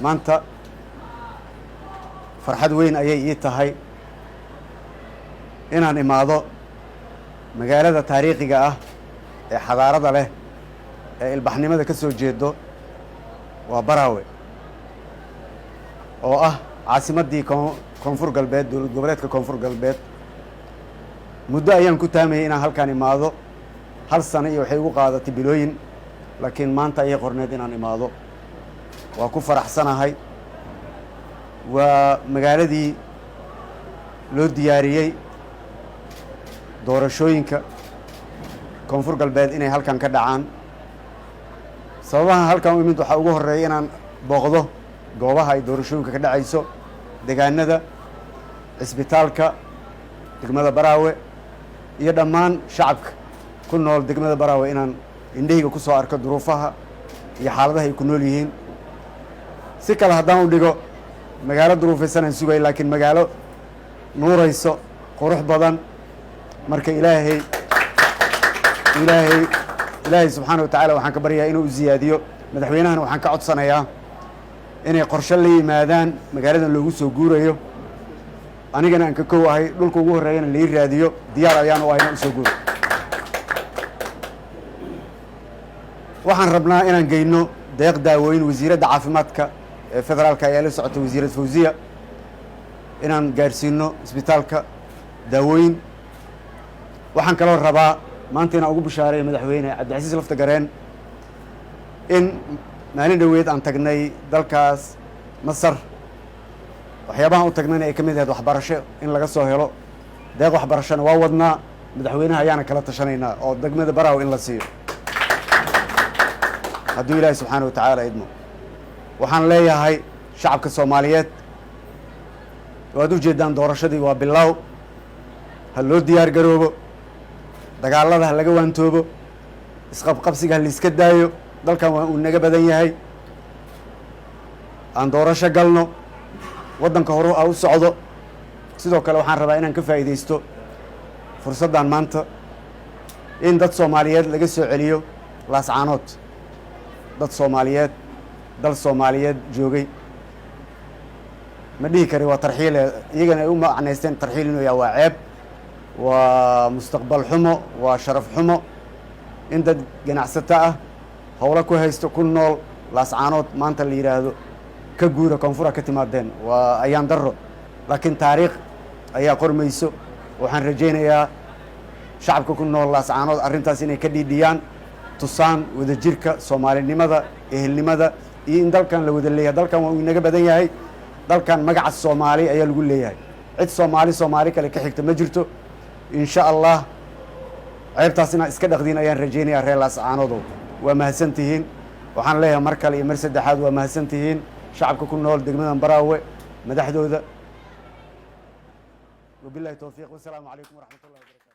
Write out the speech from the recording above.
Maanta farxad weyn ayay ii tahay inaan imaado magaalada taariikhiga ah ee xadaarada leh ee ilbaxnimada ka soo jeedo, waa Baraawe, oo ah caasimaddii Koonfur Galbeed, dowlad goboleedka Koonfur Galbeed. Muddo ayaan ku taamayay inaan halkaan imaado. Hal sano iyo waxay igu qaadatay bilooyin, laakiin maanta ayay qorneed inaan imaado. Waa ku faraxsanahay. Waa magaaladii loo diyaariyey doorashooyinka Koonfur Galbeed inay halkan ka dhacaan. Sababaha halkan u imid waxaa ugu horreeya inaan booqdo goobaha ay doorashooyinka ka dhacayso, degaanada, cisbitaalka degmada Baraawe iyo dhammaan shacabka ku nool degmada Baraawe, inaan indhahayga ku soo arko duruufaha iyo xaaladaha ay ku nool yihiin. Si kale haddaan u dhigo, magaalo duruufaysan aan sugay, laakiin magaalo nuurayso, qurux badan. Marka Ilaahay subxaana wa tacaala waxaan ka baryayaa inuu u ziyaadiyo. Madaxweynahana waxaan ka codsanayaa inay qorshe la yimaadaan magaaladan loogu soo guurayo. Anigana aan ka kow ahay, dhulka ugu horreeyana lai raadiyo, diyaar ayaan u ahay inaan usoo guuro. Waxaan rabnaa inaan geyno deeq daawooyin. Wasiiradda caafimaadka ee federaalka ayaa la socotay, Wasiirad Fawziya, inaan gaarsiino isbitaalka daawooyin. Waxaan kaloo rabaa maanta inaan ugu bishaareeyo Madaxweyne Cabdicasiis Lafta Gareen in maalin dhoweed aan tagnay dalkaas Masar. Waxyaabahan u tagnayna ay ka mid ahayd waxbarasho in laga soo helo. Deeq waxbarashona waa wadnaa, madaxweynaha ayaana kala tashanaynaa oo degmada Baraaw in la siiyo, hadduu Ilaahay subxaana wa tacaala idmo. Waxaan leeyahay shacabka Soomaaliyeed, waad u jeeddaan, doorashadii waa bilaaw. Ha loo diyaar garoobo, dagaalada ha laga waantoobo, isqabqabsiga ha laiska daayo. Dalkan waa uu naga badan yahay. Aan doorasho galno, waddanka horu a u socdo. Sidoo kale waxaan rabaa inaan ka faa'iidaysto fursaddan maanta in dad Soomaaliyeed laga soo celiyo Laascaanood. Dad Soomaaliyeed, dal Soomaaliyeed joogay, ma dhihi kari waa tarxiile, iyagana ay u macnaysteen tarxiil inuu yaha. Waa ceeb, waa mustaqbal xumo, waa sharaf xumo in dad ganacsato ah, howlo ku haysto, ku nool Laascaanood, maanta la yidhaahdo ka guura, koonfura ka timaadeen. Waa ayaan darro, laakiin taariikh ayaa qormayso. Waxaan rajaynayaa shacabka ku nool Laascaanood arrintaas inay ka dhiidhiyaan, tusaan wadajirka soomaalinimada, ehelnimada iyo in dalkan la wada leeyahay. Dalkan waa uu inaga badan yahay. Dalkan magaca Soomaali ayaa lagu leeyahay. Cid Soomaali Soomaali kale ka xigta ma jirto. Insha Allah ceebtaas inaad iska dhaqdiin ayaan rajaynayaa, reer Laascaanoodow. Waa mahadsan tihiin. Waxaan leeyahay mar kale iyo mar saddexaad, waa mahadsan tihiin shacabka ku nool degmadan Baraawe, madaxdooda. Wabillahi towfiiq, wasalaamu calaykum waraxmat ullahi wabarakatu.